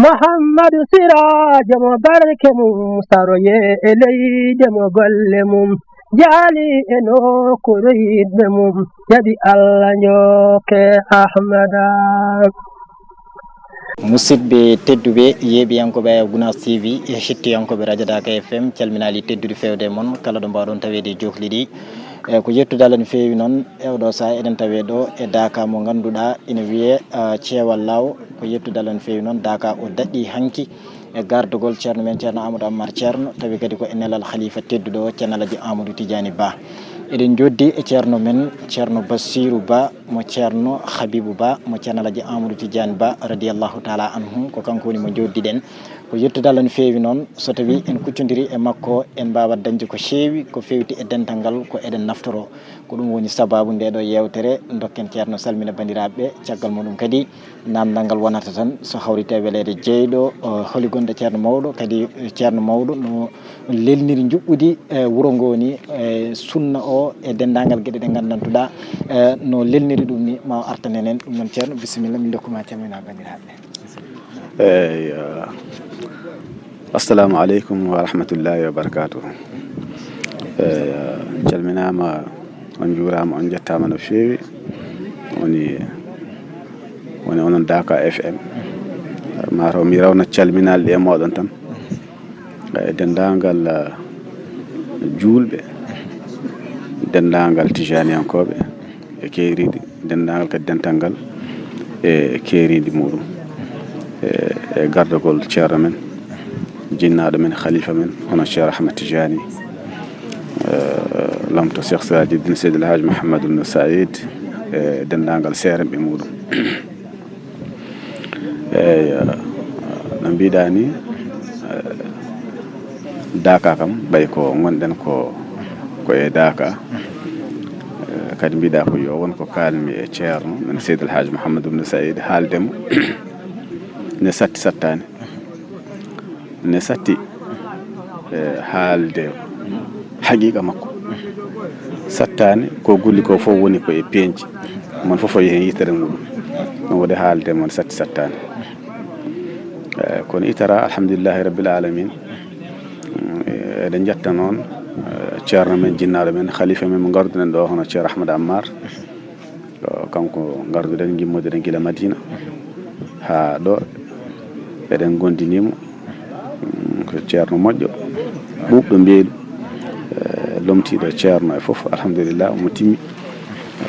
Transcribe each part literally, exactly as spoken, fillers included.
Muhammadu Siraajo mo barke mum saroye e leyde mo golle mum jaali e nokkuure yiɗɓe mum jaɓi Allah njokke Ahmada. Musidɓe tedduɓe yeeɓiyankooɓe Gunaas T V e hettiyankooɓe Radio Daaka F M, calminaali teddude feewde e mon kala ɗo mbaawɗon taweede e jokli ɗi. E ko yettude Allah no feewi noon e oɗo saha eɗen tawe ɗo e Daaka mo ngannduɗaa ina wiyee Ceewal Laaw. Ko yettude Allah no feewi noon Daaka o daɗɗi hanki e gardagol ceerno men ceerno Amadou Ammar Ceerno, tawi kadi ko e nelal khalifa tedduɗo o ceerno Alaji Amadou Tidiani Ba. Eɗen joddi e ceerno men ceerno Bassirou Ba mo ceerno Habibou Ba mo ceerno Alaji Amadou Tidiani Ba radiyallahu taala anhu, ko kanko woni mo joddiɗen. Ko yettude Allah no feewi noon so tawi en kuccondiri e makko en mbaawat dañde ko heewi ko feewti e dental ngal ko eɗen naftoro. Ko ɗum woni sababu nde ɗo yeewtere. Dokken ceerno salmina banndiraaɓe, caggal muɗum kadi namdal ngal wonata tan so hawriti e weleede jeyɗo, holi gonɗo ceerno mawɗo kadi ceerno mawɗo no lelniri njuɓɓudi e wuro ngo ni e sunna o e denndaangal geɗe ɗe nganndantuɗaa no lelniri ɗum ni ma o artanen en ɗum noon ceerno bisimilla min dokkuma calmina banndiraaɓe. Eeyi, assalamu aleykum wa rahmatullahi wa barakatuh. Eeyi, calminaama, on njuuraama, on njettaama no feewi. Woni woni onon Daaka F M. Mataw mi rawna calminaali ɗi e mooɗon tan. E denndaangal juulɓe, denndaangal tijaaniyankooɓe e keeriiɗi, denndaangal kadi dental ngal e keeriiɗi muɗum e gardagol ceerno men jinnaaɗo men khalifa men hono ceerno Ahmad Tijaani lamto Cheikh Sirajuddin Seydi El Hadj Mouhamadou Ibn Saïd e denndaangal seerenɓe muɗum. Eeyi, no mbiɗa ni Daaka kam ɓay ko ngonɗen ko ko e Daaka. Kadi mbiɗa ko yo won ko kaalmi e ceerno men Seydi El Hadj Mouhamadou Ibn Saïd haaldemo ne satti sattaani ne satti e haalde haqiqa makko sattaani ko golli ko fof woni ko e peeñji mon fof o yehi yitere muɗum. Ɗum waɗi haalde mon satti sattaani kono itara alhamdulillahi rabbil alamin. Eɗen jetta noon ceerno men jinnaaɗo men khalifa men mo ngarduɗen ɗo hono ceerno Ahmad Ammar. Kanko ngarduɗen ngimmodirɗen gila Madina haa ɗo. Eɗen ngondinimo ko ceerno moƴƴo ɓuuɓɗo mbeelu lomtiiɗo ceerno e fof alhamdulillah omo timmi.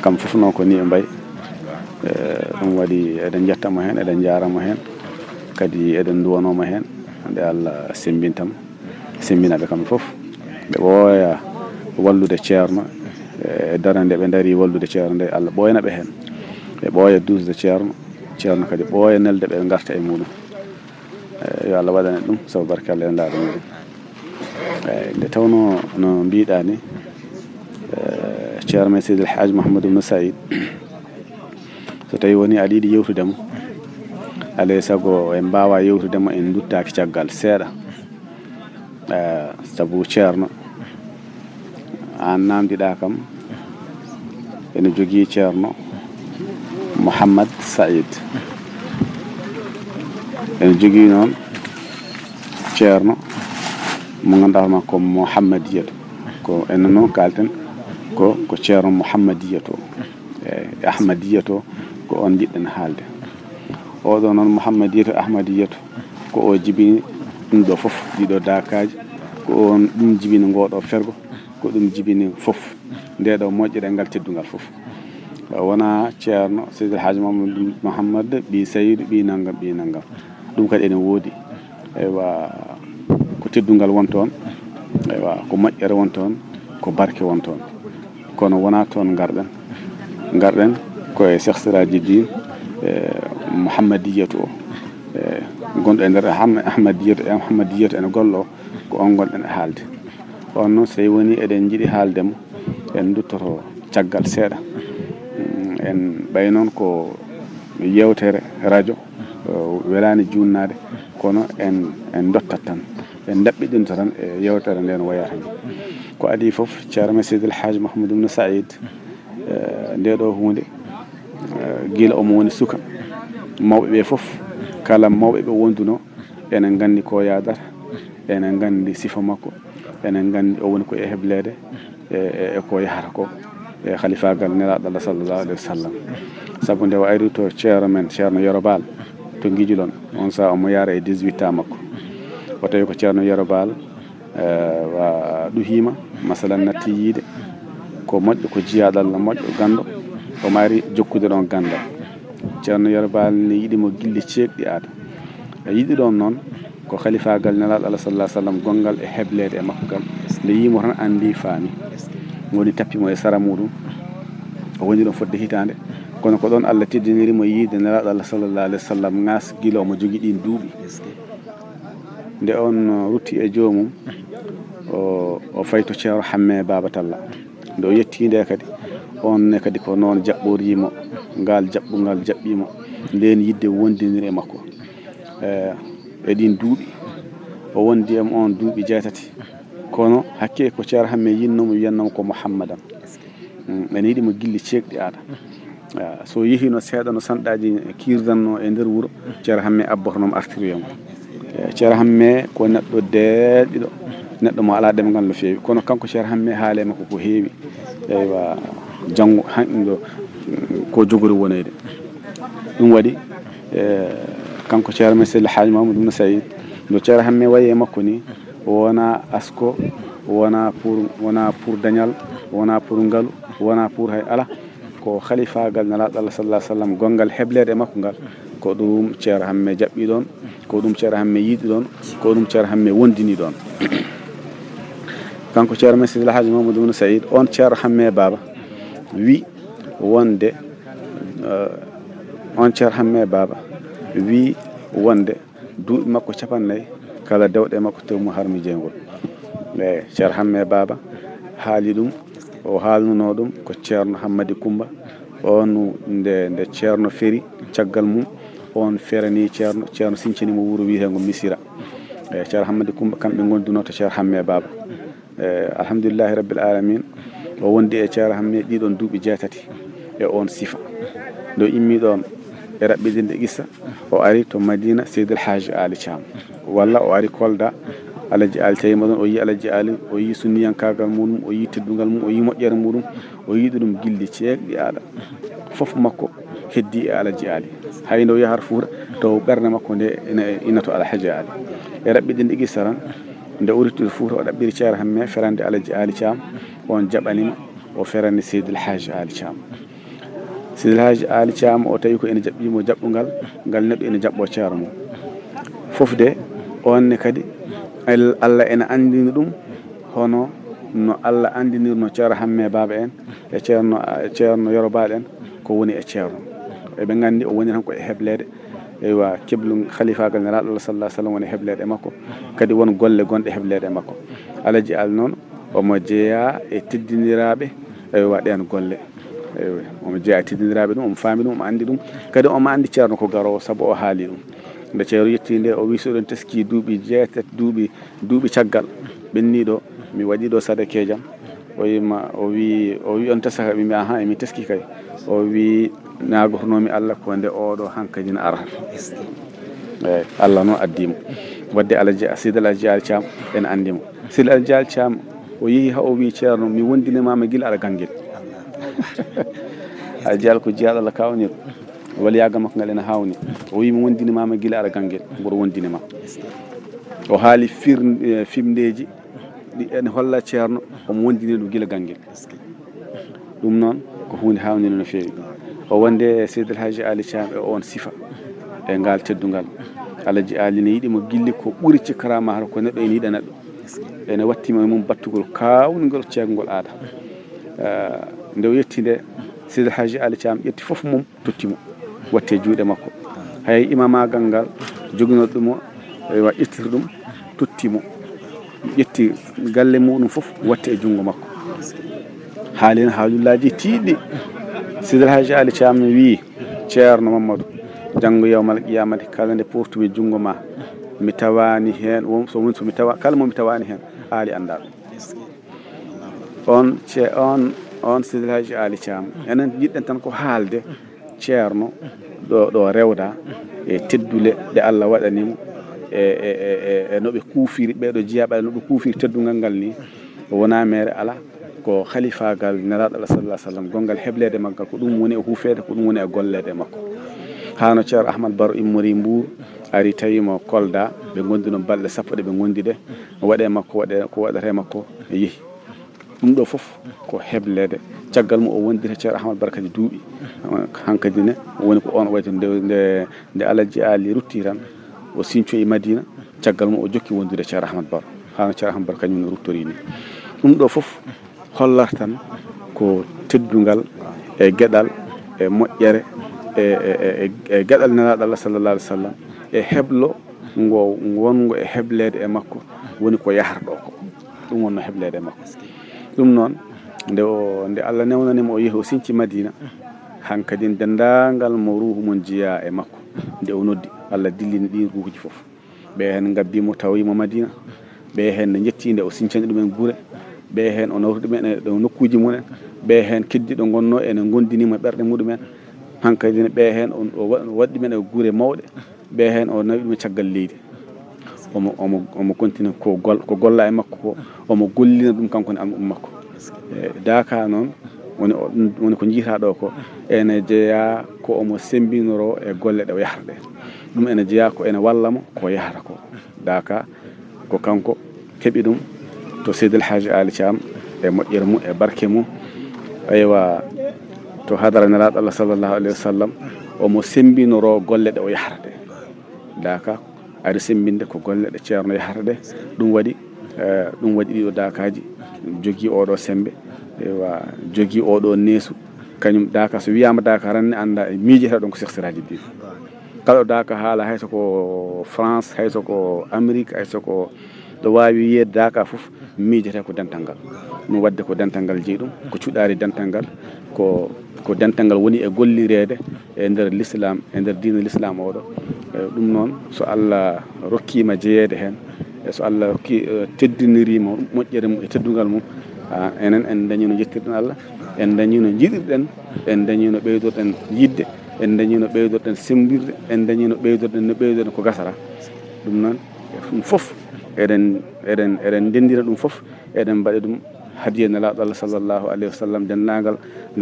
Kam fof noon ko ni e mbay. Ɗum waɗi eɗen njettamo heen eɗen njaaramo heen kadi eɗen nduwanoma heen nde Allah sembintamo. Sembinaɓe kamɓe fof ɓe ɓooya wallude ceerno e darnde nde ɓe dari wallude ceerno nde Allah ɓooyana ɓe heen. Ɓe ɓooya duusde ceerno ceerno kadi ɓooya nelde ɓe ɓe ngarta e muɗum. Yo Allah waɗane ɗum sabu barke Allah e laaɗo muɗum. Eyi nde tawnoo no mbiɗa ni ceerno men Seydi El Hadj Mouhamadou Ibn Saïd so tawi woni aɗa yiɗi yewtudemo alay sago en mbawa yewtudemo en duttaaki caggal seeɗa. Sabu ceerno an namdiɗa kam ene jogii ceerno Mouhammad Saïd ene jogii noon ceerno mo ganduɗa hono ko Mouhammadiyatu ko enen noon kalten ko ko ceerno Mouhammadiyatu. Eyi Ahmadiyatu ko on jiɗɗen haalde. Oɗo noon Mouhammadiyatu Ahmadiyatu ko o jibini ɗum ɗo fof ɗiɗo daakaaji ko on ɗum jibini ngoɗo fergo. Ko ɗum jibini fof nde ɗo moƴƴere ngal teddungal fof. Wona ceerno Seydi El Hadj Mamadou Mouhammad ɓi Sayidu ɓi nanngam ɓi nanngam. Ɗum kadi ene woodi. Eywa ko teddungal won toon. Eywa ko moƴƴere won toon. Ko barke won toon. Kono wona toon ngarɗen. Ngarɗen ko e Cheikh Siraji Din e Mouhammadiyatu o. E gonɗo e nder Ahmadiyatu e Mouhammadiyatu ene gollo o ko on gonɗen e haalde. On noon so tawi woni eɗen jiɗi haalde mo en duttoto caggal seeɗa. En ɓay noon ko yewtere radio welaani juunnaade kono en en dottat tan en ndaɓɓiɗinta tan e yewtere nde no wayata ni. Ko adii fof ceerno men Seydi El Hadj Mouhamadou Ibn Saïd nde ɗo huunde gila omo woni suka mawɓe ɓe fof Kala mawɓe ɓe wonduno, enen nganndi ko yaadata, enen nganndi sifa makko, enen nganndi o woni ko e hebleede, e, e, e ko yahata ko, e halifaagal Nelaaɗo Allah sallallahu alayhi wa sallam. Sabu nde o ari to ceerno men, ceerno Yero Baal, to Ngijulon, on sahaa omo yaara e dix-huit ans makko. O tawi ko ceerno Yero Baal, eh, wa ɗuhiima, masalan, natti yiide, ko moƴƴo, ko jiyaaɗo Allah moƴƴo, ganndo, omo ari jokkude ɗon ganndal. Ceerno Yero Baal ne yiɗi mo gilli ceekɗi aada. O yiɗi ɗon noon ko halifaagal Nelaaɗo Allah sallallahu alayhi wa sallam gonngal e hebleede e makko ngal. Nde yii mo tan anndi faami. Woni tappi mo e sara muuɗum. O woni ɗon fodde hitaande. Kono ko ɗon Allah teddiniri mo yiide Nelaaɗo Allah sallallahu alayhi wa sallam ŋaas gila omo jogii ɗiin duuɓi. Nde on rutti e joomum, o, o fayi to Ceerno Hammee Baaba Talla. Nde o yettii nde kadi, on ne kadi ko noon jaɓɓorii mo, ngaal jaɓɓungal jaɓɓii mo, ndeen yiɗde wondinir e makko. Eh, e ɗiin duuɓi, o wondi e mo on duuɓi jeetati. Kono hakkee ko Ceerno Hammee yinnoo mo, wiyannoo mo ko Muhammadan. Mm, ene yiɗi mo gilli ceekɗi aada. Ah, so yehiino seeɗa no sanɗaaji kiirdanno e nder wuro, Ceerno Hammee abbotono mo artiroya mo. Eh, Ceerno Hammee ko neɗɗo deeƴɗo, neɗɗo mo alaa ɗemngal no feewi. Kono kanko Ceerno Hammee haale makko ko heewi. Eywa, janngo, han-, ɗo, mm, ko jogori wonoyde. Ɗum waɗi, eh, kanko Ceerno men Seydi El Hadji Mamadou Ibn Saïd, no Ceerno Hammee wayi e makko ni, wona asko, wona pour, wona pour dañal, wona pour ngalu, wona pour hay ala. Ko halifaagal Nelaaɗo Allah sallallahu alayhi wa sallam gonngal hebleede e makko ngal, ko ɗum Ceerno Hammee jaɓɓi ɗon, ko ɗum Ceerno Hammee yiɗi ɗon, ko ɗum Ceerno Hammee wondini ɗon. Kanko Ceerno men Seydi El Hadji Mamadou Ibn Saïd, on Ceerno Hammee Baaba, wi wonde, eh, on Ceerno Hammee Baaba, wi wonde duuɓi makko capannay, kala dewɗe makko tewmo harmi jeygol. E Ceerno Hammee Baaba haali ɗum, o haalnunoo ɗum ko Ceerno Hammadi Kummba, on nde, nde Ceerno feri caggal mum, on ferani Ceerno, Ceerno sincani mo wuro wiyeteengo Misira. E Ceerno Hammadi Kummba, kamɓe ngondunoo to Ceerno Hammee Baaba. Eh, alhamdulillahi rabbil alamin, o wondi e Ceerno Hammee ɗiɗon duuɓi jeetati e on sifa. Nde o immi ɗon e raɓɓiɗinde qissa, o ari to Madina Seydi El Hadji Aali Caam. Walla o ari Kolda, Alaji Aali tawi mo ɗon, o yii Alaji Aali, o yii sunniyankaagal muɗum, o yii teddungal mum, o yii moƴƴere muɗum, o yiɗi ɗum gilli ceekɗi aada. Fof makko heddi e Alaji Aali. Hay nde o yahata Fuuta, taw ɓernde makko nde ina, ina to Alhaji Aali. E raɓɓiɗinde qissa tan, nde o rutti Fuuta, o ɗaɓɓiri Ceerno Hammee ferande Alaji Aali Caam, on jaɓani mo, o ferani Seydi El Hadji Aali Caam. Seydi El Hadji Aali Caam o tawi ko ina jaɓɓii mo jaɓɓungal, ngal neɗɗo ina jaɓɓoo ceerno mum. Fof de, on ne kadi, Al-, Allah ina anndini ɗum, hono no Allah anndinirno Ceerno Hammee Baaba en, e Ceerno, Ceerno Yero Baal en, ko woni e Ceerno. Eɓe nganndi o woni tan ko e hebleede, eywa, kiblu halifaagal Nelaaɗo Allah sallallahu alayhi wa sallam woni hebleede e makko, kadi won golle gonɗe hebleede e makko. Alaji Aali noon, omo jeyaa e teddindiraaɓe, eywa, ɗeen golle. Eywa, omo jeyaa e teddindiraaɓe ɗum, omo faami ɗum, omo anndi ɗum. Kadi omo anndi Ceerno ko garoowo, sabu o haali ɗum. Nde Ceerno yettii nde, o wi, "So eɗen teskii duuɓi jeetati, duuɓi, duuɓi caggal ɓenniiɗo, mi waɗii ɗo sadakeejam." O wi ma, o wi, o wi, "On teskaka?" Mi wi, "Ahan, emi teski kay." O wi, "Naagotonoomi Allah ko nde oɗo hankadi na ara." Eyi, Allah noon addi mo. Wadde Alaji, Seydi Alaji Aali Caam, en anndi mo. Seydi Alaji Aali Caam, o yehi haa o wi Ceerno, "Mi wondini ma gila aɗa Ganngel." Alaji Aali ko jiyaaɗo Allah kaawnirɗo. Waliyaagal makko ngal ena haawni. O wi, "Mi wondini ma gila aɗa Ganngel, mboɗo wondini ma." O haali fir-, eh, fimndeeji ɗi ene holla Ceerno, omo wondini ɗum gila Ganngel. Ɗum noon ko huunde haawnde no feewi. O wonde Seydi El Hadji Aali Caam e oon sifa, e ngaal teddungal. Alaji Aali ne yiɗi mo gilli ko ɓuri ci karaama hara ko neɗɗo ene yiɗa neɗɗo. Ene watti mo e mum battugol kaawningol ceekgol aada. Eh, nde o yetti nde, Seydi El Hadji Aali Caam ƴetti fof mum, totti mo, watti e juuɗe makko. Hay imamaagal ngal joginooɗo ɗum o, eywa, ƴettiri ɗum, totti mo. Ƴetti galle muɗum fof, watti e junngo makko. Haali heen haalullaaji tiiɗɗi. Seydi El Hadji Aali Caam wii, "Ceerno Mammadu, janngo yawmal qiyaamati, kala nde poortumi junngo ma, mi tawaani heen, won, so woni so mi tawa, kala mo mi tawaani heen, Aali anndaa ɗum." On ce-, on, on Seydi El Hadji Aali Caam. Enen njiɗɗen tan ko haalde Ceerno, Ɗo, ɗo rewda e teddule ɗe Allah waɗani mo, e, e, e, e, e no ɓe kuufiri, ɓeeɗo jiyaaɓe Allah, no ɓe kuufiri teddungal ngal ni, wonaa mere alaa, ko halifaagal Nelaaɗo Allah sallallahu alaihi wasallam, gonngal hebleede maggal, ko ɗum woni e huufeede, ko ɗum woni e golleede makko. Haa no Ceerno Ahmad Baro immori Mbuur, ari tawi mo Kolda, ɓe ngondi ɗon balɗe sappo ɗe ɓe ngondi ɗe, waɗe makko, waɗe ko waɗata e makko, yehi. Ɗum ɗo fof ko hebleede. Caggal mum o wondiri e Ceerno Ahmad Baro kadi duuɓi. Hankadi ne woni ko on waɗi nde, nde, nde Alaji Ali rutti tan, o siñcoyi Madina. Caggal mum o jokki wondude e Ceerno Ahmad Baro. Haa no Ceerno Ahmad Baro kañum ne ruttori ni. Ɗum ɗo fof hollat tan ko teddungal e geɗal e moƴƴere e, e, e, e, e geɗal Nelaaɗo Allah sallallahu alaihi wasallam e heblo ngo wonngo e hebleede e makko, woni ko yahrɗo ko. Ɗum wonno hebleede e makko. Ɗum noon, nde o, nde Allah newnani mo o yehi o siñci Madina, hankadi denndaangal mo ruuhu mum jeyaa e makko, nde o noddi, Allah dillini ɗiin ruuhuuji fof. Ɓe heen ngabbii mo, tawi mo Madina. Ɓe heen nde njetti nde o siñcani ɗumen gure. Ɓe heen o nawri ɗumen e ɗo nokkuuji mumen. Ɓe heen keddiiɗo ngonnoo ene ngondini mo ɓerɗe muɗumen. Hankadi ne ɓe heen o, o wa-, o waɗi ɗumen e gure mawɗe. Ɓe heen o nawi ɗum e caggal leydi. Omo, omo, omo continue ko gol-, ko golla e makko ko, omo gollina ɗum kanko ne almuɓɓe makko. E, Daaka noon, woni o, woni ko njiytaa ɗo ko, ene jeyaa ko omo sembinoro e golle ɗe o yahrata ɗe. Ɗum ene jeyaa ko ene walla mo ko yahata ko. Daaka ko kanko keɓi ɗum to Seydi El Hadji Ali Thiam e moƴƴere mum e barke mum. Eywa, to hadara Nelaaɗo Allah sallallahu alaihi wasallam, omo sembinoro golle ɗe o yahrata ɗe. Daaka ari semmbinde ko golle ɗe Ceerno yahrata ɗe. Ɗum waɗi, eh, ɗum waɗi ɗiɗo daakaaji, jogii oɗo semmbe, eywa, jogii oɗo neesu. Kañum daaka, so wiyaama daaka tan ne annda e miijata ɗon ko Seex Siraaji Diin. Kala ɗo daaka haala, hay so ko France, hay so ko Amérique, hay so ko ɗo waawi wiyeede daaka fof, miijata ko dental ngal. Ɗum waɗde ko dental ngal jeyi ɗum, ko cuɗaari dental ngal, ko, ko dental ngal woni e gollireede e nder Lislaam, e nder diina Lislaam oɗo. E ɗum noon, so Allah rokkiima jeyeede heen, e so Allah rokki, e, teddiniriima moƴƴere mum e teddungal mum, a, enen en dañii no njettirɗen Allah, en dañii no njiɗirɗen, en dañii no ɓeydirɗen yiɗde, en dañii no ɓeydirɗen semmbirde, en dañii no ɓeydirɗen, no ɓeydirɗen ko gasata. Ɗum noon, ɗum fof eɗen, eɗen, eɗen ndenndina ɗum fof, eɗen mbaɗa ɗum hadiya Nelaaɗo Allah sallallahu alaihi wasallam, denndaangal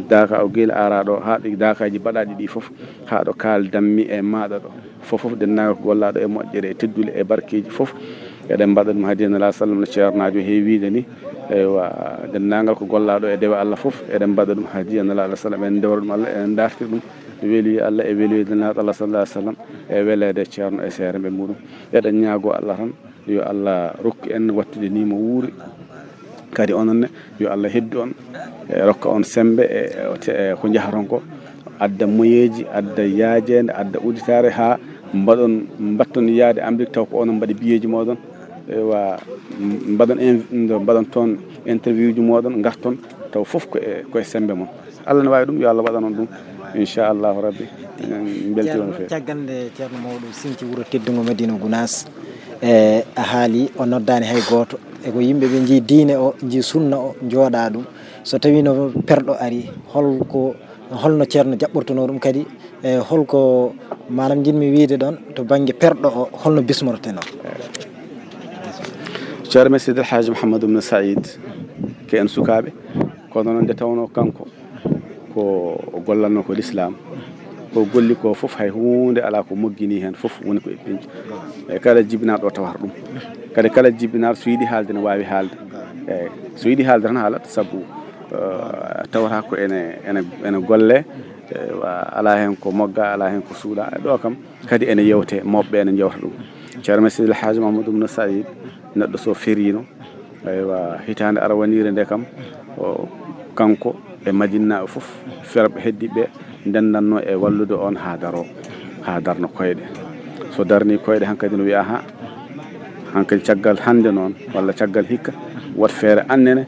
daaka o gila araɗo, haa ɗo daakaaji baɗaaɗi ɗi fof, haa ɗo kaaldanmi e maaɗa ɗo. Fof, fof, denndaangal ko gollaaɗo e moƴƴere, e teddule, e barkeeji fof, eɗen mbaɗa ɗum hadiya Nelaaɗo sallam no ceernaajo heewi wiide ni. Eywa, denndaangal ko gollaaɗo e dewe Allah fof, eɗen mbaɗa ɗum hadiya Nelaaɗo sallam, eɗen ndewra ɗum Allah, eɗen ndartira ɗum weluye Allah e weluye Nelaaɗo Allah sallallahu alaihi wasallam, e weleede Ceerno e seere ɓe muɗum. Eɗen ñaagoo Allah tan, yo Allah rokku en wattude ni mo wuuri. Kadi onon ne, yo Allah heddu on, e rokka on semmbe e, e, e ko njahaton ko. Adda moyeeji, adda yaajeende, adda uditaare haa mbaɗon, mbatton yaade Amérique taw ko onon mbaɗi biyeeji mooɗon. Eywa, m-, mbaɗon in-, mbaɗon toon interview ji mooɗon, ngarton taw fof ko e, ko e semmbe mon. Allah ne waawi ɗum, yo Allah waɗan on ɗum, inchallahu rabbi. En mbeltiima no feewi. Ceerno, caggal nde Ceerno Mawɗo siñci wuro teddungo Madina Gunaas, e a haali, o noddaani hay gooto. E ko yimɓe ɓe njii diine o, njii sunna o, njooɗaa ɗum. So tawiino perɗo ari, hol ko, holno Ceerno jaɓɓortonoo ɗum kadi? E holko, maanaam, njiɗmi wiyde ɗoon, to bannge perɗo o, holno bismorotenoo? Ceerno men Seydi El Hadji Mouhamadou Ibn Saïd, ko en sukaaɓe, kono noon nde tawnoo kanko ko o gollatnoo ko Lislaam, ko golli ko fof hay huunde alaa ko mogginii heen, fof woni ko e peñƴi. E kala jibinaaɗo o tawata ɗum. Kadi kala jibinaaɗo so yiɗi haalde ne waawi haalde. Eeyi, so yiɗi haalde tan haalat, sabu, eh, tawata ko ene, ene, ene golle, eh, wa-, alaa heen ko mogga, alaa heen ko suuɗa. E ɗo kam, kadi ene yewte, mawɓe ene njewta ɗum. Ceerno men Seydi El Hadji Mouhamadou Ibn Saïd, neɗɗo so feriino, eywa, hitaande arawaniire nde kam, o, kanko e Madinaaɓe fof, ferɓe heddiiɓe ndenndanno e wallude on haa daroo, haa darna koyɗe. So darnii koyɗe, hankadi no wiya, "Aha, hankadi caggal hannde noon, walla caggal hikka, waɗ feere annene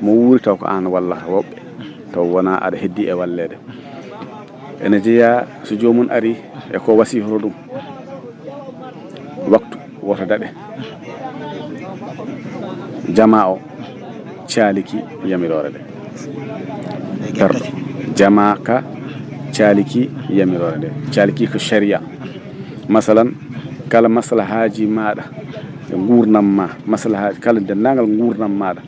mo wuuri taw ko aan wallata woɓɓe, taw wonaa aɗa heddii e walleede." Ene jeyaa so joomum arii e ko wasiyoto ɗum. Waktu woto daɗe. Jamaa o caaliki yamiroore nde. Perɗo. Jamaa ka Caaliki yamiroore nde. Caaliki ko sharia. Masalan, kala maslahaaji maaɗa e nguurndam ma, maslahaaji kala denndaangal nguurndam maaɗa,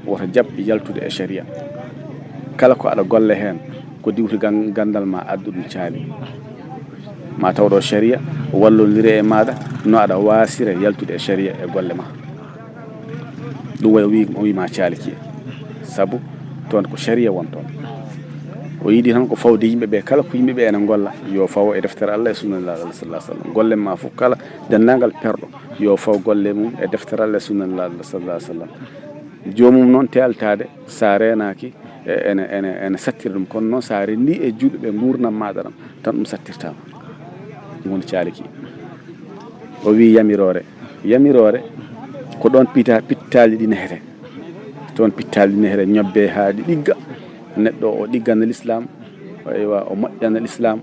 woto jaɓ yaltude e sharia. Kala ko aɗa golle heen, ko diwti gan-, ganndal ma addu ɗum caali. Ma taw ɗo sharia wallondire e maaɗa no aɗa waasira yaltude e sharia e golle ma. Ɗum waɗi o wi, o wi ma caaliki. Sabu toon ko sharia won toon. O yiɗi tan ko fawde yimɓe ɓe, kala ko yimɓe ɓe ene ngolla, yo faw e deftere Allah e sunna Nulaaɗo Allah sallallahu alaihi wasallam. Golle ma fof kala denndaangal perɗo, yo faw golle mum e deftere Allah e sunna Nulaaɗo Allah sallallahu alaihi wasallam. Joomum noon teeltaade, sa reenaaki, e, ene, ene, ene sattira ɗum. Kono noon sa renndi e juuɗe ɓe nguurndam maaɗa ɗam, tan ɗum sattirtaama. Ɗum woni caaliki. O wi yamiroore. Yamiroore ko ɗoon pita-, pittaali ɗi nehete. Toon pittaali ɗi nehete, ñobbe haa ɗi ɗigga. Neɗɗo o ɗiggana lislaam, eywa, o moƴƴana lislaam.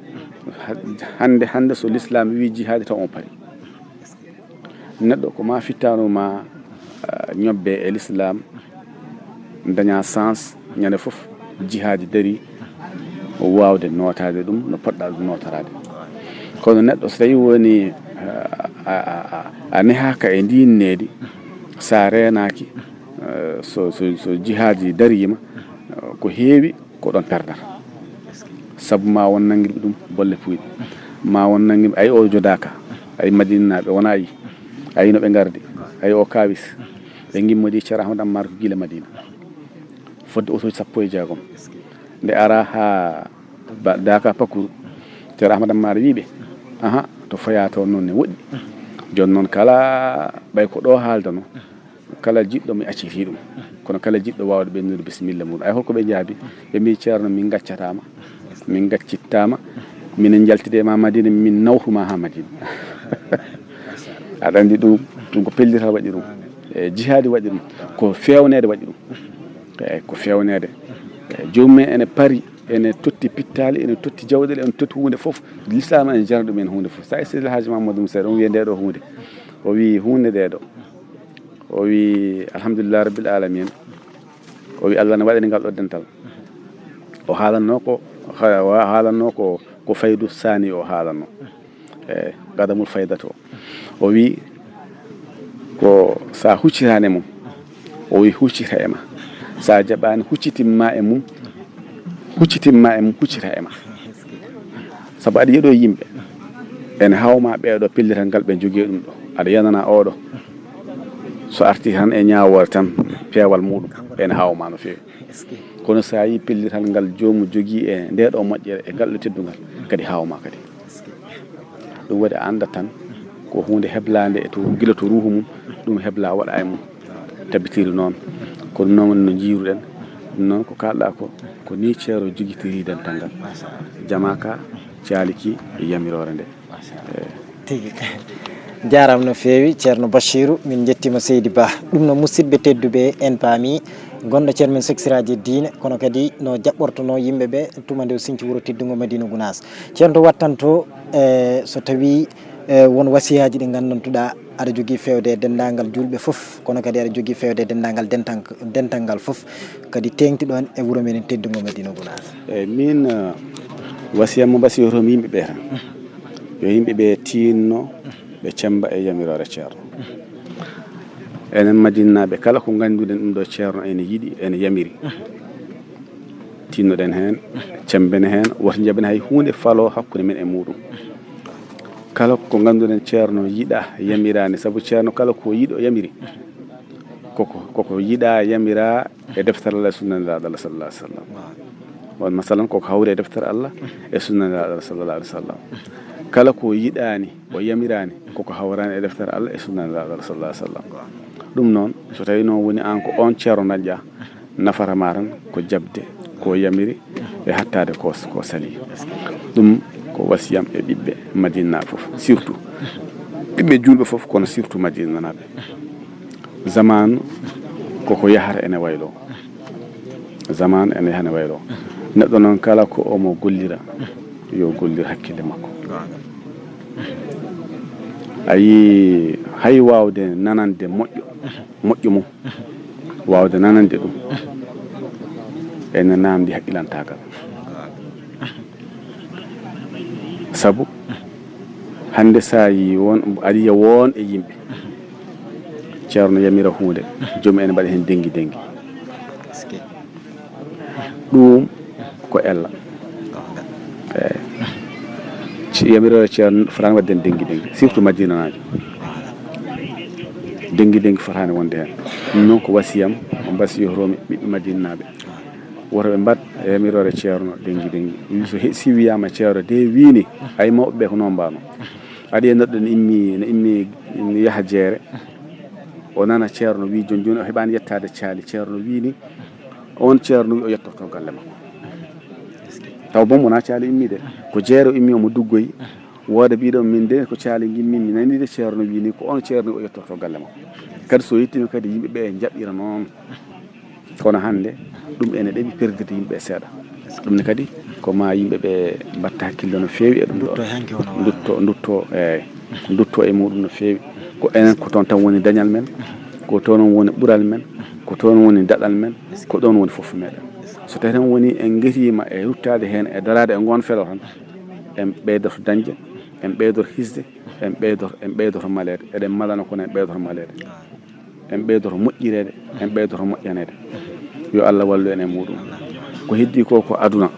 Ha-, hannde, hannde so lislaam wi jihaadi taw on pari. Neɗɗo ko ma fittaanoo ma, ah, ñobbe e lislaam, daña sens ñande fof jihaadi dari waawde nootaade ɗum no poɗɗa ɗum nootoraade. Kono neɗɗo so tawi woni, ah, a, a, a, a nehaaka e ndiin needi, sa reenaaki, eh, so, so, so jihaadi dariima, eh, ko heewi ko ɗon perdata. Sabu ma won nanngirɓe ɗum bolle puyɗe. Ma won nanngirɓe, ay o jodaaka. Ay Madinaaɓe wona yi. Ay no ɓe ngardi. Ay o kawis. Ɓe ngimmodi Ceerno Ahmad Ammar ko gila Madina. Fodde oto sappo e jeegom. Nde ara ha ba-, Daaka Pakuru. Ceerno Ahmad Ammar wi ɓe, aha, to foya to noon ne woɗɗi. Jooni noon kala ɓay ko ɗo haaldano. Kala jiɗɗo mi acciti ɗum. Kono kala jiɗɗo waawde ɓennude bisimilla muɗum. Ay holko ɓe njaabi? Ɓe mbi, "Ceerno, min ngaccataama, min ngaccittaama, minen njaltide ma Madina, min nawtuma ha Madina." Aɗa anndi ɗum, ɗum ko pellital waɗi ɗum. E jihaadi waɗi ɗum. Ko feewneede waɗi ɗum. E ko feewneede. E joomum en ene pari, ene totti pittaali, ene totti jawɗele, ene totti huunde fof. Lislaam ene jara ɗum en huunde fof. Sa e Seydi El Hadji Mamadou Moussa, ɗum wiye nde ɗo huunde. O wi huunde nde ɗo. O wi, "Alhamdulillah Rabbil Alamin." O wi, "Allah ne waɗani ngal ɗo dental." O haalanno ko, o haalanno ko, ko faydu saani o haalanno. E gadamul fayda to. O wi, "Ko sa huccitaani e mum." O wi, "Huccita e ma. Sa jaɓaani, huccitimma e mum. Huccitimma e mum, huccita e ma." Sabu aɗa yiɗo yimɓe. Ene hawma ɓeeɗo pellital ngal ɓe jogii ɗum ɗo. Aɗa yanana oɗo. So arti tan e ñaawoore tan peewal muɗum. Ene hawma no feewi. Kono sa yi pellital ngal joomu jogii e nde ɗo moƴƴere e ngal ɗo teddungal. Kadi hawma kadi. Ɗum waɗi a annda tan ko huunde heblaande e to gila to ruuhu mum. Ɗum hebla waɗa e mum. Tabitiri noon. Kono noon no njiiruɗen. Ɗum noon ko kalɗa ko, ko ni ceero jogitiri dental ngal. Jamaaka caaliki e yamiroore nde. Eey. Tigi. Jaaraama no feewi, Ceerno Bachirou. Min njettiima Seydi Ba. Ɗum no musidɓe tedduɓe en paami. Gonɗo ceerno men seksiraaji diine, kono kadi no jaɓɓortono yimɓe ɓe tuma nde o sinci wuro teddungo Madina Gunaas. Ceerno to wattanto, e, so tawi, e, won wasiyaaji ɗi nganndantuɗa aɗa jogii feewde e denndaangal juulɓe fof, kono kadi aɗa jogii feewde e denndaangal dentan-, dental ngal fof, kadi teeŋti ɗoon e wuro meɗen teddungo Madina Gunaas. Eey, min, eh, wasiyam mo mbasiyoto mi yimɓe ɓe tan. Yo yimɓe ɓe tiinno, ɓe cemmba e yamiroore ceerno. Enen Madinaaɓe kala ko ngannduɗen ɗum ɗo ceerno ene yiɗi, ene yamiri. Tinnoɗen heen, cemben heen, wota njaɓen hay huunde falo hakkunde men e muɗum. Kala ko ngannduɗen ceerno yiɗa, yamiraani, sabu ceerno kala ko yiɗo yamiri. Koko, koko yiɗa, yamira e deftere Allah e sunna Nelaaɗo Allah sallallahu alaihi wasallam. On masalan koko hawri e deftere Allah e sunna Nelaaɗo Allah sallallahu alaihi wasallam. Kala ko yiɗaani, o yamiraani, koko hawraani e deftere Allah e sunna Nelaaɗo Allah sallallahu alaihi wasallam. Ɗum noon, so tawi noon woni aan ko oon ceerno dañƴa, nafata ma tan ko jaɓde ko yamiri e hattaade ko, ko sali. Ɗum ko wasiyam e ɓiɓɓe Madinanaaɓe fof, surtout ɓiɓɓe juulɓe fof, kono surtout Madinanaaɓe. Zaman koko yahata ene waylo. Zaman ene yaha ene waylo. Neɗɗo noon kala ko omo gollira, yo gollir hakkille makko. A yii hay waawde nanande moƴƴo, moƴƴo mum, waawde nanande ɗum, ene naamndi haqqilantaagal. Sabu hannde so a yii won, aɗa yiya won e yimɓe, ceerno yamira huunde, joomum ene mbaɗa heen denngi denngi. Ɗum ko ella. Eeyi. Ci-, yamiroore ceerno fotaani waɗde heen denngi denngi, surtout madinanaajo. Denngi denngi fotaani wonde heen. Ɗum noon ko wasiyam, mo mbasiyotoo-mi ɓiɓɓe madinanaaɓe. Woto ɓe mbaɗ yamiroore ceerno denngi denngi. Ɗum so he-, si wiyaama ceerno de wiini, hay mawɓe ɓe ko noon mbaano. Aɗa yiya neɗɗo ne immi, ne immi, ne yaha jeere. O nana ceerno wii, jooni jooni o heɓaani yettaade caali. Ceerno wii ni, oon ceerno wii o yettoto galle makko. Taw boom wonaa caali immi de. Ko jeere o immi omo duggoyi. Wooda biiɗo min de ko caali ngimmi mi nani de ceerno wii ni ko oon ceerno o yettoto galle makko. Kadi so yettiima kadi yimɓe ɓe njaɓɓira noon. Kono hannde ɗum ene ɗeɓi perdirde yimɓe seeɗa. Ɗum ne kadi ko ma yimɓe ɓe mbatta hakkille no feewi e ɗum ɗo. Ndutto e hanki wona waawi. Ndutto, ndutto, eeyi. Ndutto e muɗum no feewi. Ko enen ko toon tan woni dañal men, ko toon woni ɓural men, ko toon woni daɗal men, ko ɗoon woni fof meɗen. So tawi tan woni en ngetiima e ruttaade heen e daraade e ngoon felo tan, en ɓeydoto dañde, en ɓeydoto hisde, en ɓeydoto, en ɓeydoto maleede. Eɗen malana kono en ɓeydoto maleede. En ɓeydoto moƴƴireede, en ɓeydoto moƴƴaneede. Yo Allah wallu en e muɗum. Ko heddi ko, ko aduna.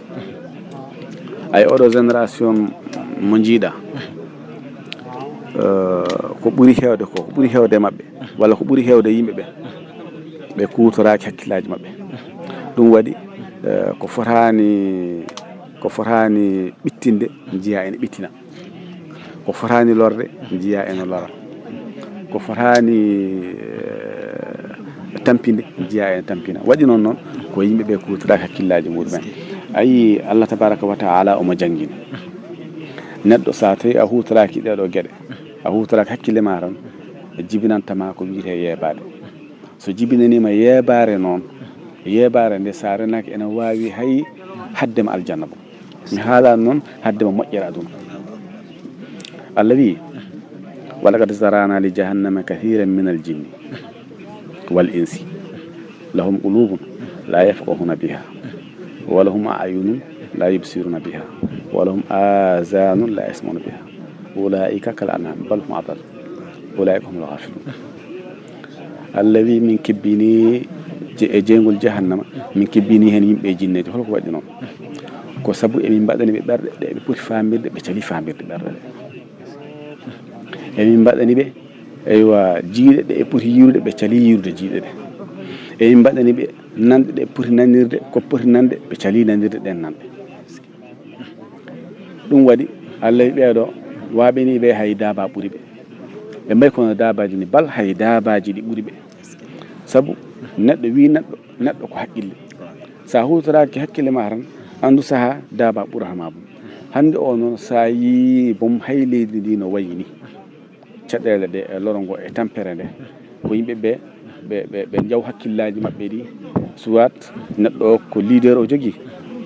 Ay, oɗo génération mo njiiɗa, eh, ko ɓuri heewde ko, ko ɓuri heewde e maɓɓe, walla ko ɓuri heewde e yimɓe ɓe, ɓe kuutoraaki hakkillaaji maɓɓe. Ɗum waɗi, eh, ko fotaani, ko fotaani ɓittinde, njiya ene ɓittina. Ko fotaani lorde, njiya ene lora. Ko fotaani, eh, tampinde, njiya ene tampina. Waɗi noon noon, ko yimɓe ɓe kuutoraaki hakkillaaji muɗumen. A yii, Allah tabaraka wa taala omo janngina. Neɗɗo, so a tawi a huutoraaki ɗeɗo geɗe, a huutoraaki hakkille ma tan, jibinanta ma ko wiyetee yeebaade. So jibinaniima yeebaare noon, yeebaare nde so a renaaki ene waawi hay haɗde ma aljanna boom. Mi haalaani noon haɗde ma moƴƴere aduna. Allah wiyi, "Wa laqad zara'na li jahannama kathiran min al jinni wal insi. Lahum qulubun la yafqahuna biha. Wa lahum a'yunun la yubsiruna biha. Wa lahum azanun la yasma'una biha. Ulaika kal an'am bal hum adal. Ulaika humul ghafilun." Allah wi, min kebbini je-, e jeygol jahannama, min kebbini heen yimɓe e jinneeji. Holko waɗi noon? Ko sabu emin mbaɗani ɓe ɓerɗe ɗe ɓe poti faamirde, ɓe calii faamirde ɓerɗe ɗe. Emin mbaɗani ɓe, eywa, jiiɗe ɗe ɓe poti yiirude, ɓe calii yiirude jiiɗe ɗe. Emin mbaɗani ɓe nanɗe ɗe ɓe poti nanirde, ko poti nanɗe, ɓe calii nanirde ɗeen nanɗe. Ɗum waɗi Allah wi ɓeeɗo, waaɓini ɓe hay daaba ɓuri ɓe. Ɓe mbayi kono daabaaji ni, bal hay daabaaji ɗi ɓuri ɓe. Sabu neɗɗo wi neɗɗo, neɗɗo ko haqqille. So a huutoraaki hakkille ma tan, anndu sahaa daaba ɓurata ma boom. Hannde o noon, so a yii boom hay leydi ndi no wayi ni, caɗeele ɗe e loro ngo e tampere nde, ko yimɓe ɓe, ɓe, ɓe, ɓe njaw hakkillaaji maɓɓe ɗi. Soit neɗɗo o ko leader o jogii,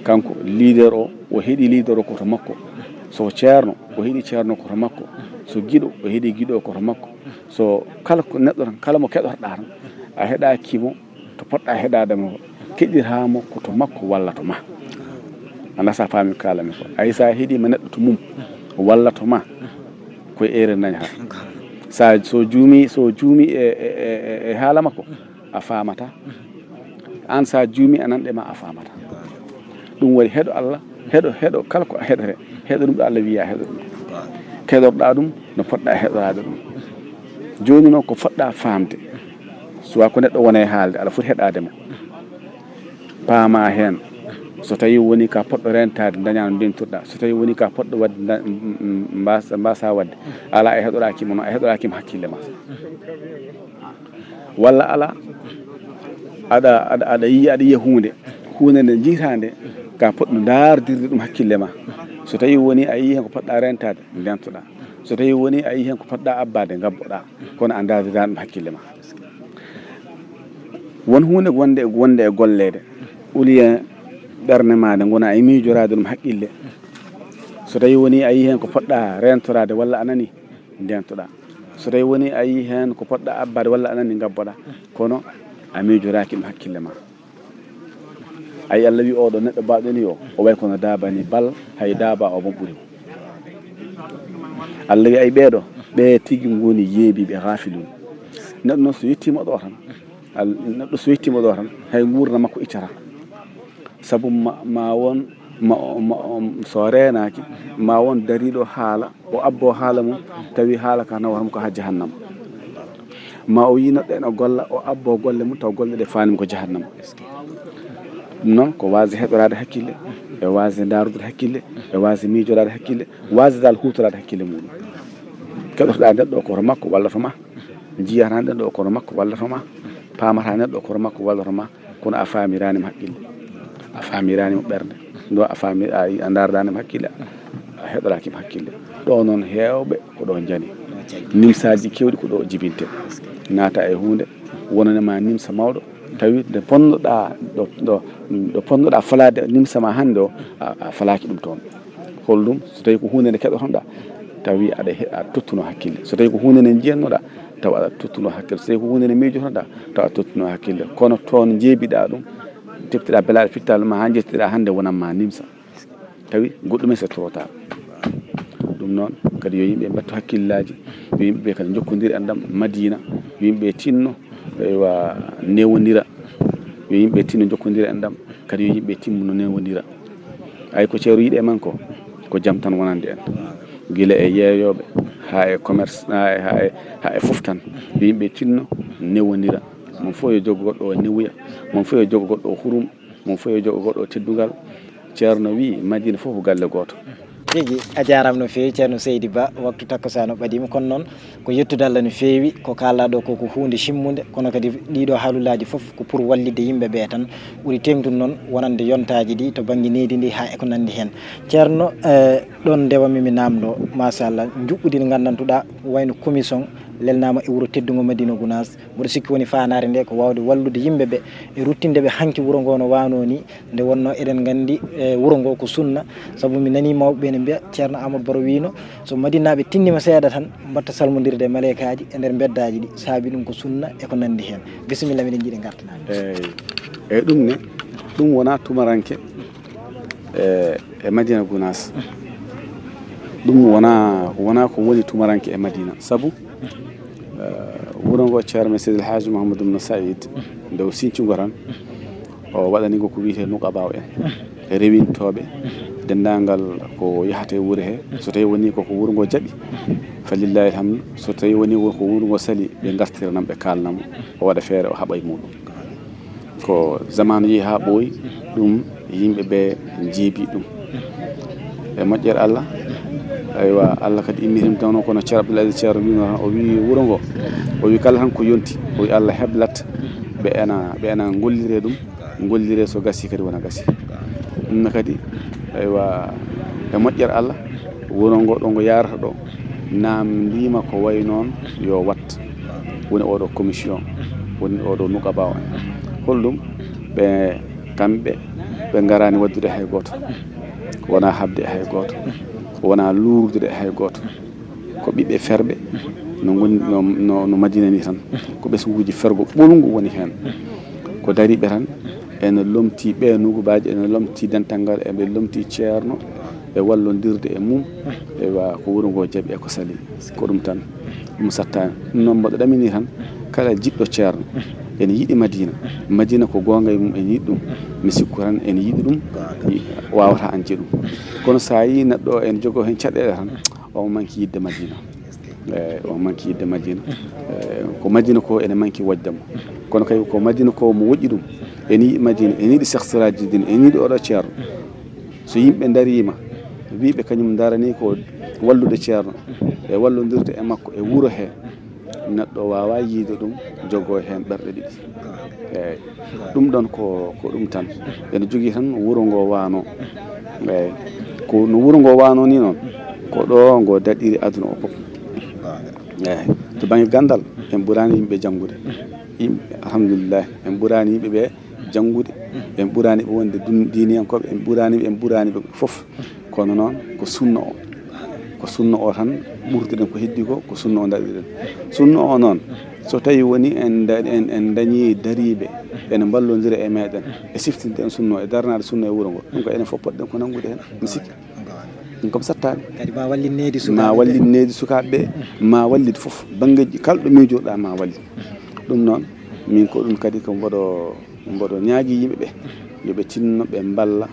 kanko leader o, o heɗii leader o ko to makko. So ceerno, o heɗii ceerno ko to makko. So giɗo, o heɗii giɗo o ko to makko. So kala ko neɗɗo tan, kala mo keɗotoɗaa tan, a heɗaaki mo to poɗɗaa heɗaade mo, keɗiraa mo ko to makko walla to ma. Anndaa so a faami ko kaalan-mi ko. Ay, so a heɗiima neɗɗo to mum walla to ma, ko e erreur dañataa. Sa, so juumi, so juumi e, e, e, e haala makko, a faamataa. Aan so a juumi, a nanɗe ma, a faamataa. Ɗum waɗi heɗo Allah, heɗo, heɗo kala ko a heɗoree, heɗo ɗum ɗo Allah wiya heɗo ɗum. Keɗorɗaa ɗum no poɗɗaa heɗoraade ɗum. Jooni noon ko fotɗaa faamde, suwaa ko neɗɗo wona e haalde, aɗa foti heɗaade mo. Paamaa heen, so tawii wonii ka poɗɗo reentaade, ndañaa no ndeentuɗaa. So tawii wonii ka poɗɗo waɗde, nda-, m-, m-, mbaasa, mbaasa waɗde, alaa, a heɗoraaki mo noon, a heɗoraaki mo hakkille ma. Walla alaa, aɗa, aɗa, aɗa yiya, aɗa yiya huunde, huunde nde njiytaa nde, ka poɗɗo ndaardirde ɗum hakkille ma. So tawii wonii a yii heen ko poɗɗaa reentaade, ndeentoɗaa. So tawii wonii a yii heen ko poɗɗaa abbaade, ngabboɗaa. Kono a ndaardiraani ɗum hakkille ma. Won huunde wonde, wonde e golleede, au lieu ɓernde maa nde ngona e miijoraade ɗum haqqille. So tawii wonii a yii heen ko poɗɗaa reentoraade walla a nanii, ndeentoɗaa. So tawii wonii a yii heen ko poɗɗaa abbaade walla a nanii, ngabboɗaa. Kono a miijoraaki ɗum hakkille ma. Ay, Allah wi, "Oɗo neɗɗo baɗɗo ni o, o way kono daaba ni, bal hay daaba o boom ɓuri mo." Allah wiya, ay ɓeeɗo, ɓe tigi ngoni yeebiiɓe, gafilun. Neɗɗo noon so yettiima ɗo tan, al-, neɗɗo so yettiima ɗo tan, hay nguurndam makko ittata. Sabu ma, ma won, ma, ma, so reenaaki, ma won dariiɗo haala, o abboo haala mum, tawi haala ka nawata mo ko haa jahannam. Ma o yii neɗɗo ene golla, o abboo golle mum, taw golle ɗe faani mo ko jahannam. Ɗum noon ko waasde heɓoraade hakkille, e waasde ndaarude hakkille, e waasde miijoraade hakkille, waasde dal huutoraade hakkille muɗum. Keɗotoɗaa neɗɗo ko to makko walla to ma. Njiyata neɗɗo ko to makko walla to ma. Paamata neɗɗo ko to makko walla to ma. Kono a faamiraani mo hakkille. A faamiraani mo ɓernde. Ɗo a faami-, a, a ndaardaani mo hakkille. A heɗoraaki mo hakkille. Ɗo noon heewɓe ko ɗo njani. Nimsaaji keewɗi ko ɗo jibinte. Naata e huunde, wonane ma nimsa mawɗo, tawi nde ponnoɗaa, ɗo, ɗo, ɗo ponnoɗaa falaade nimsa ma hannde o, a, a falaaki ɗum toon. Holɗum? So tawi ko huunde nde keɗotoɗaa, tawi aɗa he-, aɗa tottuno hakkille. So tawi ko huunde nde njiyannoɗaa, taw aɗa tottuno hakkille. So tawi ko huunde nde miijotoɗaa, taw aɗa tottuno hakkille. Kono toon njeebiɗaa ɗum, teptiɗaa belaaɗe pittal ma haa njettiɗaa hannde wonan ma nimsa. Tawi goɗɗum en c'est trop tard. Ɗum noon kadi yo yimɓe mbattu hakkillaaji, yo yimɓe ɓe kadi njokkondira enɗam Madina, yo yimɓe tinno, eywa, newondira, yo yimɓe tinno njokkondira enɗam, kadi yo yimɓe timmuno newondira. Ay ko Ceerno yiɗi e men ko, ko jam tan wonande en. Gila e yeeyooɓe, haa e commerce, haa e, haa e, haa e fof tan, yo yimɓe tinno newondira. Mon fof yo jogo goɗɗo o newuya, mon fof yo jogo goɗɗo o hurum, mon fof yo jogo goɗɗo o teddungal. Ceerno wii, Madina fof ko galle gooto. Tigi, a jaaraama no feewi, Ceerno Seydi Ba. Waktu takkusaan o ɓadiima, kono noon ko yettude Allah no feewi. Ko kaalɗaa ɗo ko, ko huunde simmunde, kono kadi ɗiiɗo haalullaaji fof ko pour wallitde yimɓe ɓee tan. Ɓuri teeŋtude noon wonande yontaaji ɗi to bannge nehdi ndi haa e ko nanndi heen. Ceerno, eh, ɗoon ndewa-mi mi naamndoo, machallah, njuɓɓudi ndi nganndantuɗaa, wayno commission lelnaama e wuro teddungo Madina Gounass. Mboɗo sikki woni faandaare nde ko waawde wallude yimɓe ɓe e ruttinde ɓe hanki wuro ngo no waanoo ni, nde wonnoo eɗen nganndi, e, wuro ngo ko sunna. Sabu mi nanii mawɓe ɓe ne mbiya, Ceerno Amadou Baro wiino, so Madinaaɓe tinniima seeɗa tan, mbaɗta salmondirde e maleykaaji e nder mbeddaaji ɗi, saabi ɗum ko sunna e ko nanndi heen. Bisimilla, miɗen njiɗi ngartanaade. Eeyi, eeyi, ɗum ne, ɗum wonaa tumaranke e, e Madina Gounass. Ɗum wonaa, wonaa ko woni tumaranke e Madina. Sabu, eh, wuro ngo Ceerno men Seydi El Hadji Mouhamadou Ibn Saïd, nde o sincungo tan, o waɗani ngo ko wiyetee nuqabaaw en. E rewintooɓe, denndaangal ko yahata e wuro he. So tawi woni ko, ko wuro ngo jaɓi, fa lillahi alhamdu. So tawi woni ko wuro ngo sali, ɓe ngartira nam, ɓe kaalna mo, o waɗa feere, o haɓa e muɗum. Ko zamaanu yehi haa ɓooyi, ɗum yimɓe ɓe njeebi ɗum. E moƴƴere Allah, aywa, Allah kadi immitima tan, kono Ceerno Abdoul Aziz Ceerno wiino tan, o wii wuro ngo, o wii kala tan ko yonti, o wii Allah heblat ɓe ena, ɓe ena ngollire ɗum, ngollire so gasi kadi wona gasi. Ɗum ne kadi, aywa, e moƴƴere Allah, wuro ngo ɗo ngo yarata ɗo, naamndiima ko wayi noon yo wat. Woni oɗo commission, woni oɗo nuqabaaw en. Holɗum? Ɓe, kamɓe, ɓe ngaraani waddude hay gooto, wonaa haɓde e hay gooto, wonaa luurdude e hay gooto. Ko ɓiɓɓe ferɓe no ngoni, no, no, no Madina ni tan. Ko ɓesnguuji fergo ɓolngu woni heen. Ko dariiɓe tan, ene lomtii ɓe nugubaaji, ene lomtii dental ngal, ene lomtii Ceerno e wallondirde e mum. Eywa, ko wuro ngo jaɓi e ko sali. Ko ɗum tan. Ɗum sattaani. Ɗum noon mboɗo ɗamini tan kala jiɗɗo Ceerno, ene yiɗi Madina. Madina ko goonga e mum, ene yiɗi ɗum. Mi sikku tan ene yiɗi ɗum, waawata an je ɗum. Kono so a yii neɗɗo ene jogoo heen caɗeele tan, omo manki yiɗde Madina. Eeyi, omo manki yiɗde Madina. Eeyi, ko Madina ko ene manki wojde mo. Kono kay ko Madina ko mo woƴƴi ɗum. Ene yiɗi Madina, ene yiɗi Seex Siraaji Diin, ene yiɗi oɗo Ceerno. So yimɓe ndariima, wii ɓe kañum ndaranii ko wallude Ceerno, e wallondirde e makko e wuro he, neɗɗo waawaa yiide ɗum, jogoo heen ɓerɗe ɗiɗi. Eeyi, ɗum ɗoon ko, ko ɗum tan. Ene jogii tan wuro ngo waanoo. Eeyi, ko no wuro ngo waanoo ni noon, ko ɗo ngo daɗiri aduna o fof. Eeyi, to bannge ganndal, en ɓuraani yimɓe janngude. Yimɓe, alhamdulillahi, en ɓuraani yimɓe ɓe janngude, en ɓuraani ɓe wonde dun-, diiniyankooɓe, en ɓuraani ɓe, en ɓuraani ɓe fof. Kono noon, ko sunna o, ko sunna o tan ɓurduɗen ko heddi ko, ko sunna o daɗiɗen. Sunna o noon, so tawi woni en da-, en, en dañii dariiɓe, ene mballondira e meɗen, e siftinde en sunna o, e daranaade sunna e wuro ngo, ɗum ko enen fof poɗɗen ko nanngude heen, mi sikki. Ɗum kam sattaani. Kadi ma wallit needi sukaaɓe ɓe. Ma wallit needi sukaaɓe ɓe, ma wallit fof. Banngeeji kala ɗo miijorɗaa ma wallit. Ɗum noon, min ko ɗum kadi ko mboɗo, mboɗo ñaagii yimɓe ɓe, yo ɓe tinno ɓe mballa,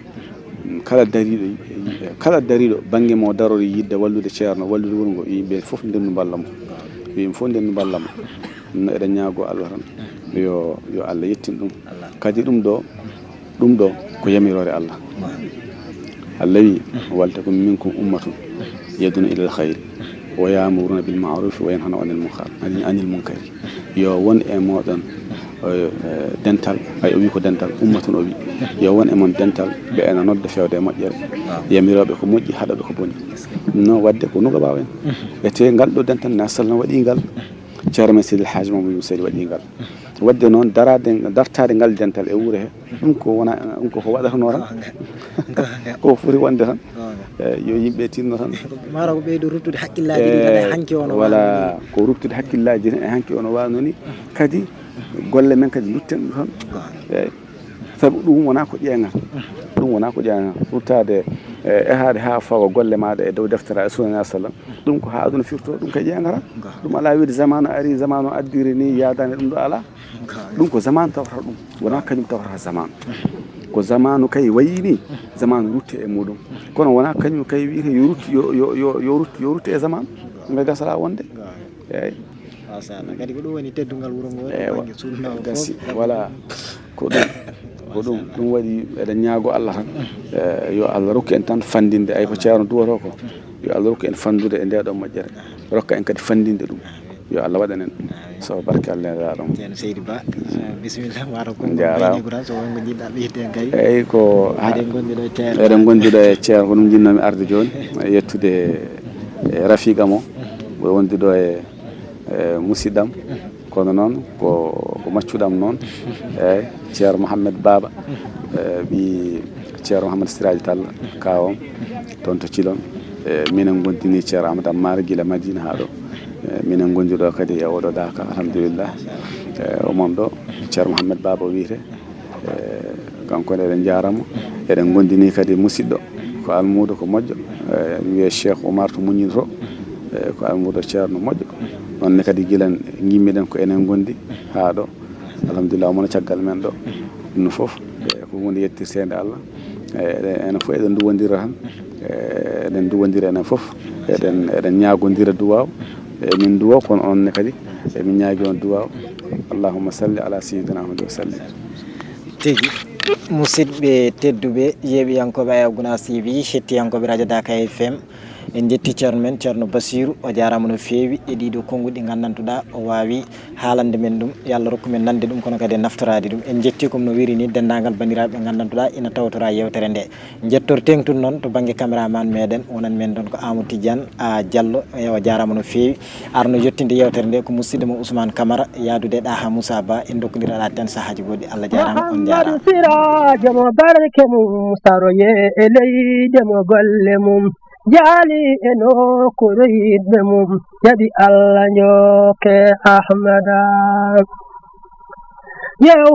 mm, kala dariiɗo, kala dariiɗo bannge mo darori yiɗde wallude ceerno, wallude wuro ngo, yo yimɓe fof ndennu mballa mo. Yo yimɓe fof ndennu mballa mo. Ɗum noon eɗen ñaagoo Allah tan, yo, yo Allah yettin ɗum. Kadi ɗum ɗo, ɗum ɗo ko yamiroore Allah. Allah wi, "Waltakun minkum ummatun yad'una ilal khayri wa ya'muruna bil ma'rufi wa yanhawna anil munkar, anil, anil munkari." Yo won e mooɗon, eh, eh, dental, ay, o wi ko dental, ummatun o wi. Yo won e mon dental, ɓe ena nodda fewde e moƴƴere. Yamirooɓe ko moƴƴi, haɗooɓe ko boni. No waɗde ko nugabaawo en. E te ngal ɗo dental, na sallam waɗi ngal. Ceerno men Seydi El Hadji Mamadou Seydi waɗi ngal. Waɗde noon, daraade, dartaade ngal dental e wuuro he, ɗum ko wona, ɗum ko, ko waɗatanoo tan. Ko foti wonde tan. Eeyi, yo yimɓe tinno tan. Mara ko ɓeydo ruttude hakkillaaji ɗi, eh, kala e hanki ono wala waano ni. Ko ruttude hakkillaaji ɗi e hanki ono waano ni. Kadi golle men kadi lutten ɗum tan. Eeyi. Sabu ɗum wonaa ko ƴeeŋata. Ɗum wonaa ko ƴeeŋata. Ruttaade, eh, ehaade haa fawa golle maaɗa e dow deftere e sunna sallam. Ɗum ko haa aduna firto, ɗum kay ƴeeŋata. Ɗum alaa wiide zamaanu ari, zamaanu addiri ni, yaadaani ɗum ɗo alaa. Ɗum ko zamaanu tawata ɗum. Wonaa kañum tawata zamaanu. Ko zamaanu kay wayi ni, zamaanu rutte e muɗum. Kono wonaa kañum kay wiyete yo ruttu, yo, yo, yo, yo ruttu, yo ruttu e zamaanu. Ngal gasata wonde. Eeyi. Machallah. Kadi ko ɗum woni teddungal wuro ngo, eewa, bannge sunna o gasi fof. Voilà. Ko ɗum, ko ɗum, ɗum waɗi eɗen ñaago Allah tan. Eh, yo Allah rokku en tan fanndinde, ay ko ceerno duwoto ko. Yo Allah rokku en fanndude e nde ɗo moƴƴere. Rokka en kadi fanndinde ɗum. Yo Allah waɗan en. So barke Allah e laaɗo mo. Ceerno Seydi Ba, so bisimilla, mataw ko jaaraama. Ko so wonko njiɗɗa ɓeyde kay. Eeyi, ko ha-, eɗen ngondi ɗo e ceerno. Eɗen ngondi ɗo e ceerno, ko ɗum njinnoomi arde jooni, yettude e rafiqa mo, o wondi ɗo e, e musidɗam, kono noon ko, ko maccuɗam noon, eeyi, ceerno Mouhamed Baba, e ɓii ceerno Mouhamed Siraji Tall, kaawam, toon to Cilon. E minen ngondini ceerno Amadou Ammar gila Madina haa ɗo. E minen ngondi ɗo kadi e oɗo daaka, alhamdulillah. E o mon ɗo, ceerno Mouhamed Baba o wiyete. E, kanko ne eɗen njaaramo. Eɗen ngondini kadi musidɗo, ko almuudo, ko moƴƴo. E, ene wiyee Cheikh Oumar to Muññinto. E, ko almuudo ceerno moƴƴo. Noon ne kadi gila ngimmiɗen ko enen ngondi haa ɗo. Alhamdulillah, omo no caggal men ɗo. Ɗum no fof, e, ko huunde yettirteende Allah. E, eɗen, enen fof eɗen nduwondira tan. E, eɗen nduwondira enen fof. Eɗen, eɗen ñaagondira duwaaw. E, min duwoo, kono onon ne kadi, emin ñaagi on duwaaw. Allahumma salli ala sayyidina Muhammad wa sallim. Tigi. Musidɓe tedduɓe, yeeɓiyankooɓe Aya Gunaas T V, hettiyankooɓe Radio Daaka F M, en njetti ceerno men, ceerno Basiru, o jaaraama no feewi e ɗiɗo konnguɗi ɗi nganndantuɗaa o waawi haalande men ɗum. Yo Allah rokku men nande ɗum, kono kadi e naftoraade ɗum. En njetti ko no wiri ni denndaangal banndiraaɓe ɓe nganndantuɗaa ina tawtora yeewtere nde. Njettor teeŋtude noon to bannge caméraman meɗen, wonan men ɗoon ko Amadou Tidiane, a, Diallo, e o jaaraama no feewi. Arno yettinde yeewtere nde ko musidɗo mo Ousmane Camara, yaadude e Ɗaha Moussa Ba, en ndokkondira ɗo tan sahaaji goɗɗi. Allah jaaraama, on njaaraama. Muhammadu Sirajo mo barke mum, saroye e leyde mo golle mum, jaali e nokkuure yiɗɓe mum, jaɓi Allah njokke Ahmada. Yeew